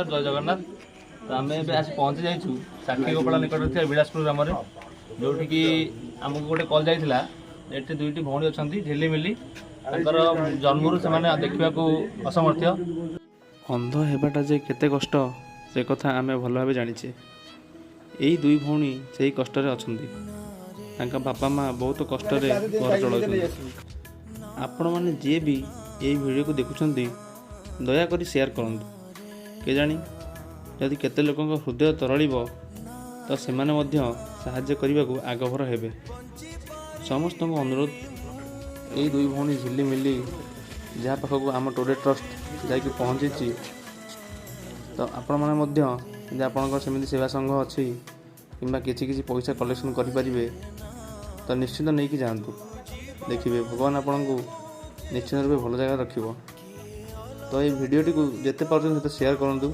ଜୟ ଜଗନ୍ନାଥ। ତ ଆମେ ଏବେ ଆସି ପହଞ୍ଚି ଯାଇଛୁ ସାକ୍ଷୀଗୋପାଳ ନିକଟରେ ଥିବା ବିଳାସପୁର ଗ୍ରାମରେ, ଯେଉଁଠିକି ଆମକୁ ଗୋଟେ କଲ୍ ଯାଇଥିଲା। ଏଠି ଦୁଇଟି ଭଉଣୀ ଅଛନ୍ତି, ଝିଲିମିଲି। ତାଙ୍କର ଜନ୍ମରୁ ସେମାନେ ଦେଖିବାକୁ ଅସମର୍ଥ୍ୟ। ଅନ୍ଧ ହେବାଟା ଯେ କେତେ କଷ୍ଟ, ସେ କଥା ଆମେ ଭଲ ଭାବେ ଜାଣିଛେ। ଏଇ ଦୁଇ ଭଉଣୀ ସେହି କଷ୍ଟରେ ଅଛନ୍ତି। ତାଙ୍କ ବାପା ମା ବହୁତ କଷ୍ଟରେ ଘର ଚଳାଉଛନ୍ତି। ଆପଣମାନେ ଯିଏ ବି ଏଇ ଭିଡ଼ିଓକୁ ଦେଖୁଛନ୍ତି, ଦୟାକରି ସେୟାର କରନ୍ତୁ। କେଜାଣି ଯଦି କେତେ ଲୋକଙ୍କ ହୃଦୟ ତରଳିବ, ତ ସେମାନେ ମଧ୍ୟ ସାହାଯ୍ୟ କରିବାକୁ ଆଗଭର ହେବେ। ସମସ୍ତଙ୍କୁ ଅନୁରୋଧ, ଏଇ ଦୁଇ ଭଉଣୀ ଝିଲିମିଲି, ଯାହା ପାଖକୁ ଆମ ଟୁଡେ ଟ୍ରଷ୍ଟ ଯାଇକି ପହଞ୍ଚିଛି, ତ ଆପଣମାନେ ମଧ୍ୟ ଯଦି ଆପଣଙ୍କର ସେମିତି ସେବା ସଂଘ ଅଛି କିମ୍ବା କିଛି କିଛି ପଇସା କଲେକ୍ସନ୍ କରିପାରିବେ, ତ ନିଶ୍ଚିତ ନେଇକି ଯାଆନ୍ତୁ। ଦେଖିବେ, ଭଗବାନ ଆପଣଙ୍କୁ ନିଶ୍ଚିତ ରୂପେ ଭଲ ଜାଗାରେ ରଖିବ। ତ ଏଇ ଭିଡ଼ିଓଟିକୁ ଯେତେ ପାରୁଛନ୍ତି ସେତେ ସେୟାର କରନ୍ତୁ।